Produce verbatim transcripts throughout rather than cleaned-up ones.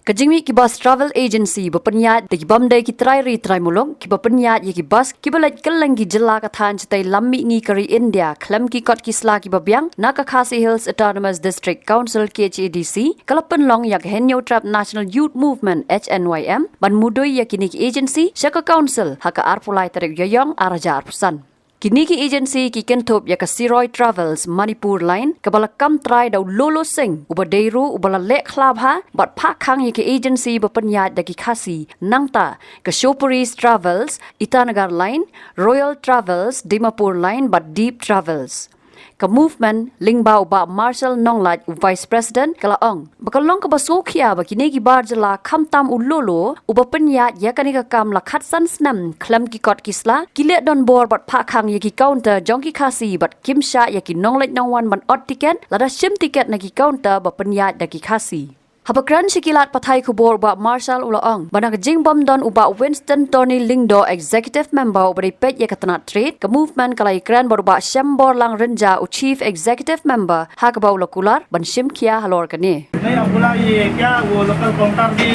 Ka jingmih ki bus travel agency ba pynïaid da ki bym dei ki trai ri trai muluk, kiba pynïaid ïa ki bus kiba leit kylleng ki jylla ka thaiñ shatei lam mihngi ka ri India, khlem ki kot ki sla kiba biang, na ka Khasi Hills Autonomous District Council, K H A D C, ka la pynlong ïa ka Hynñiewtrep National Youth Movement, H N Y M, ban mudui ïa kine ki agency sha ka council ha ka arphew lai tarik Ïaïong arhajar arphew san. Kine ki agency ki kynthup ïa ka Siroi Travels Manipur Line, kaba la kam trai da u Lolo Singh, uba dei ruh uba la leh khlabha bad phah khang ïa ki agency ba pynïaid da ki Khasi, nangta ka Showpuri's Travels Itanagar Line, Royal Travels Dimapur Line bad Deep Travels. Ka Movement, lyngba u Bah Marshal Nonglait, u Vice President, ka la ong ba ka long kaba sngewkhia ba kine ki bar jylla, khamtam u Lolo uba pynïaid ïa kane ka kam la khatsan snem khlem ki kot ki sla, ki leh donbor bad phah khang ïa ki counter jong ki Khasi bad kim shah ïa ki nongleit nongwan ban ot tiket, lada shim tiket na ki counter ba pynïaid da ki Khasi. Haba kren sha ki lad pathai khubor, u Bah Marshal u la ong ba na ka jingbym don u Bah Winston Tony Lyngdoh, Executive Member uba dei peit ïa ka tnat trade, ka Movement ka la ïakren bad u Bah Shemborlang Rynjah, u Chief Executive Member, ha kaba u la kular ban shim khia halor kane. नहीं, अब बोला ये क्या, वो लोकल काउंटर भी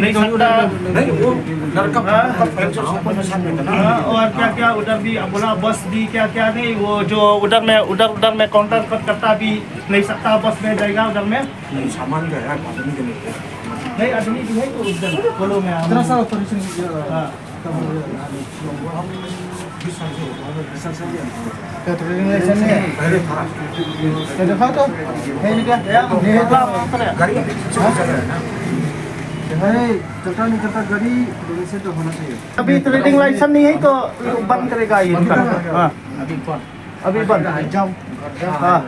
नहीं सकता। नहीं, वो लड़का हाँ? हाँ, और क्या क्या उधर भी, अब बोला बस भी क्या क्या नहीं, वो जो उधर में, उधर, उधर में काउंटर कट करता भी नहीं सकता, बस में जाएगा उधर में। नहीं, सामान का है, आदमी के लिए। नहीं, आदमी भी है तो उधर, बोलो मैं इतना सारा ऑपरेशन किया। हाँ। क्या ट्रेडिंग लाइसेंस नहीं है? क्या दिखाओ तो? है नहीं क्या? नहीं है तो? गाड़ी हाँ? नहीं चलता, नहीं चलता गाड़ी, तो वैसे तो होना चाहिए। अभी ट्रेडिंग लाइसेंस नहीं है तो बंद करेगा ये दुकान। हाँ। अभी बंद। हाँ।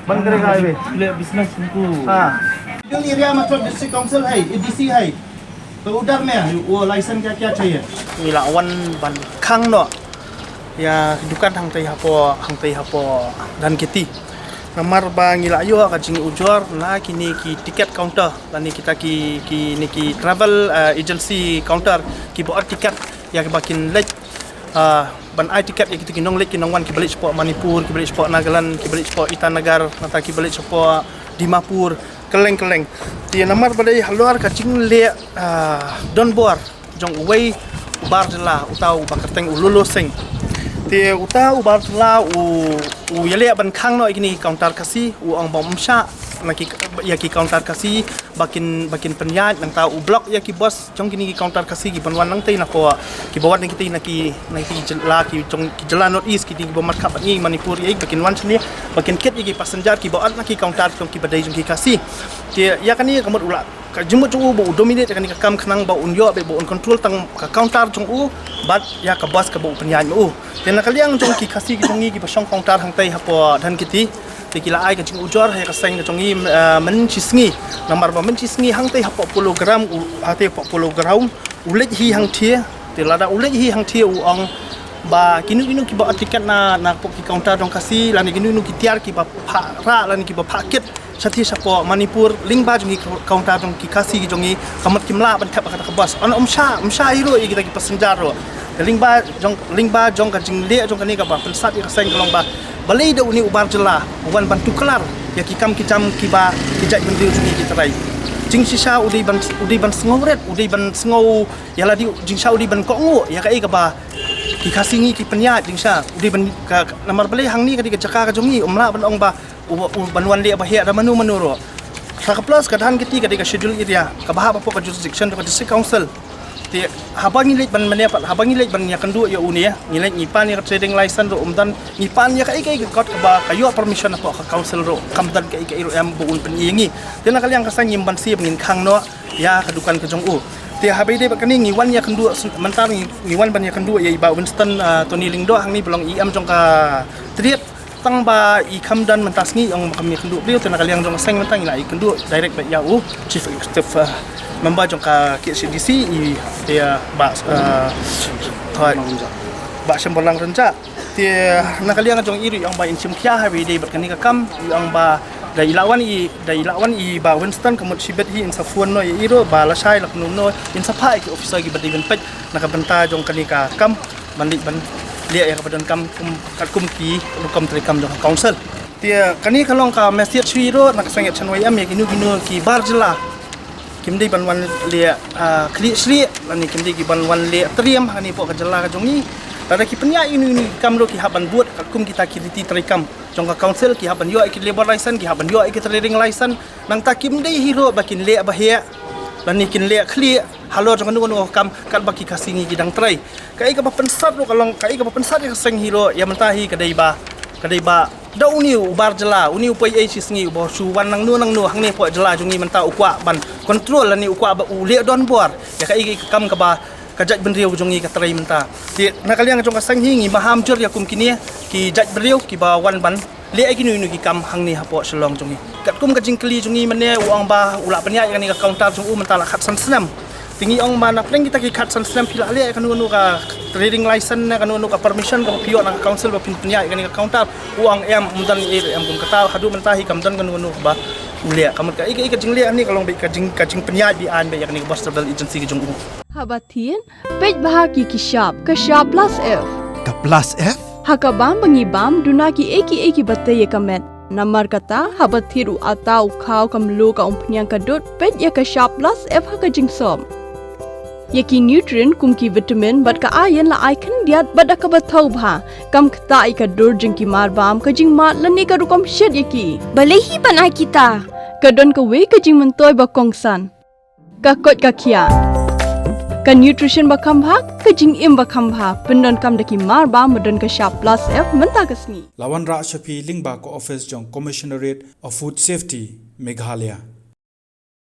बंद करेगा हाईवे। ले बिजनेस इनको। हाँ। जो एरिया मतलब डिस्ट्रिक्ट काउंसिल है, ये डीसी है, तो उधर में वो लाइसेंस क्या क्या चाहिए? Ngi la wan ban khang noh ïa dukan hangtei hapoh, hangtei hapoh Dhankheti. Namar ba ngi la ïoh ka jingujor na kine ki ticket counter, lane kita ki, kine ki travel, eh, agency counter, kiba ot ticket ïa kiba kin leit, ah, ban ai tiket ïa kita ki nongleit ki nongwan kiba leit shapoh Manipur, kiba leit shapoh Nagaland, kiba leit shapoh Itanagar, nangta kiba leit shapoh Dimapur, kylleng kylleng. Te namar ba dei halor ka jingleh, ah, donbor jong uwei u bar jylla, uta uba kyrteng u Lolo Singh. Te uta u bar jylla u, u ïaleh ban khang noh ïa kine ki counter Khasi, u ong ba um shah na ki, ïa ki counter Khasi ba kin, ba kin pynïaid, nangta u block ïa ki bus jong kine ki counter Khasi kiban wan nangtei napoh, kiba wan na kitei na ki, na ki jylla ki jong ki jylla North East, kine kiba markhap bad ngi Manipur, ïa ba kin wan shane ba kin kit ïa ki passenger kiba ot na ki counter jong kiba dei jong ki Khasi. Te ïa kane ka mut u la, ka jingmut jong u ba u dominate ïa kane ka kam khnang ba un ïoh ba un control tang ka counter jong u bad ïa ka bus kaba u pynïaid ma u. Te na ka liang jong ki Khasi ki jong ngi kiba shong counter hangtei hapoh Dhankheti, te ki la ai ka jingujor ha ïa ka seng ka jong ngi, eh, mynshisngi. Namar ba mynshisngi hangtei hapoh Polo Ground u, hangtei hapoh Polo Ground u leit hi hangthie. Te lada u leit hi hangthie u ong ba kino kino kiba ot tiket na, napoh ki counter jong Khasi, lane kino kino ki tiar kiba phah rah lane kiba phah kit shathie shapoh Manipur lyngba jong ki counter jong ki Khasi ki jong ngi, ka mut kim lah ban thep ha kata ka bus. Ong um shah, um shah hi ruh ïa kita ki passenger ruh. Lyngba jong, lyngba jong ka jingleh jong kane kaba pynsat ïa ka seng ka long ba balei da une u bar jylla u wan ban tuklar ïa ki kam ki jam kiba ki jaitbynriew jong ngi ki trai. Jingshisha u dei ban, u dei ban sngewrit, u dei ban sngew, ïa lade jingshisha u dei ban kohnguh ïa kaei kaba ki Khasi ngi ki pynïaid. Jingshisha u dei ban ka, namar balei hangne ka dei ka jaka ka jong ngi, um lah ban ong ba u, u ban wan leh ba heh da mano mano ruh. Sa ka plus ka Dhankheti ka dei ka schedule area kaba hap hapoh ka jurisdiction jong ka district council. Te haba ngi leit ban mane pat, haba ngi leit ban ïakynduh ïa une, ngi leit ngi pan ïa ka trading license ruh um don, ngi pan ïa kaei kaei ka kot kaba ka ïoh permission hapoh ka council ruh, kam don kaei kaei ruh em ba un pyni ïa ngi. Te na ka liang ka seng ngim banse ba ngin khang noh ïa ka dukan ka jong u. Te haba ïadei bad kane ngi wan ïakynduh, mynta ngi, ngi wan ban ïakynduh ïa i Bah Winston, ah, Tony Lyngdoh hangne ba long i em jong ka trade. Tang ba i kham don mynta sngi ong ba kam ïakynduh briew, te na ka liang jong ka seng mynta ngi la ïakynduh direct bad ïa u Chief Executive, ah, Member jong ka K H A D C, i, ïa, Bah, ah, Bah Shemborlang Rynjah. Te na ka liang jong i ruh i ong ba in shim khia ha ba ïadei bad kane ka kam, i ong ba da i la wan i, da i la wan i Bah Winston ka mut shibit hi in sa phone noh ïa i ruh ba lashai la kumno kumno in sa phah ïa ki officer kiba dei ban peit na ka bynta jong kane ka kam ban leit ban leh ïa kaba donkam kum, katkum ki rukom treikam jong ka council. Te kane ka long ka message hi ruh na ka seng H N Y M ïa kino kino ki bar jylla Kim dei ban wan leh, ah, khlieh shlieh, lane kim dei ki ban wan leh triam hangne hapoh ka jylla ka jong ngi. Lada ki pynïaid ïa kino kino ki kam ruh ki hap ban bud katkum kita ki riti treikam jong ka council, ki hap ban ïoh ïa ki labour license, ki hap ban ïoh ïa ki trading license. Nangta kim dei hi ruh ba kin leh ba heh lane kin leh khlieh halor jong kano kano ka kam katba ki Khasi ngi ki dang trei. Kaei kaba pynsat ruh ka long, kaei kaba pynsat ïa ka seng hi ruh, ïa mynta hi ka dei ba, ka dei ba da une u bar jylla, une u poi ei shi sngi uba shu wan nangno nangno hangne hapoh jylla jong ngi mynta u kwah ban control lane u kwah ba u leh donbor ïa kaei kaei ka kam kaba ka jaitbynriew jong ngi ka trei mynta. Te na ka liang jong ka seng hi ngi maham jur ïa kum kine ki jaitbynriew kiba wan ban leh ïa kino kino ki kam hangne hapoh Shillong jong ngi. Katkum ka jingkylli jong ngi mynne u ong ba u la pynïaid ïa kane ka counter jong u mynta la khatsan snem. Te ngi ong ba na pdeng kita ki khatsan snem phi la leh ïa kano kano ka trading license ne kano kano ka permission kaba phi ïoh na ka council ba phin pynïaid ïa kane ka counter? U ong em, ym don ei ei em kum kata, haduh mynta hi kam don kano kano kaba u leh. Ka mut kaei kaei ka jingleh hangne ka long beit ka jing, ka jingpynïaid beaiñ beit ïa kane ka Border Surveillance Agency ka jong u. Haba thied, peit bha ki ki shap, ka shap plus F. Ka plus F? Ha ka bam ba ngi bam, duna kiei kiei kiba tei ïa ka met. Namar kata, haba thied u atta, u khaw, ka mluh, ka umphniang, ka dud, peit ïa ka shap plus F ha ka jingsop. Ïa ki nutrient kum ki vitamin bad ka iron la ai khyndiat bad da kaba thaw bha. Kam ktah ïa ka dur jong ki marbam, ka jingmad lane ka rukom shet ïa ki. Balei hi ban ai kita? Ka don kawei ka jingmyntoi ba kongsan. Ka koit ka khiah. Ka nutrition ba kham bha, ka jingim ba kham bha. Pyndonkam da ki marbam ba don ka shap plus F mynta ka sngi. La wanrah sha phi lyngba ka office jong Commissionerate of Food Safety, Meghalaya.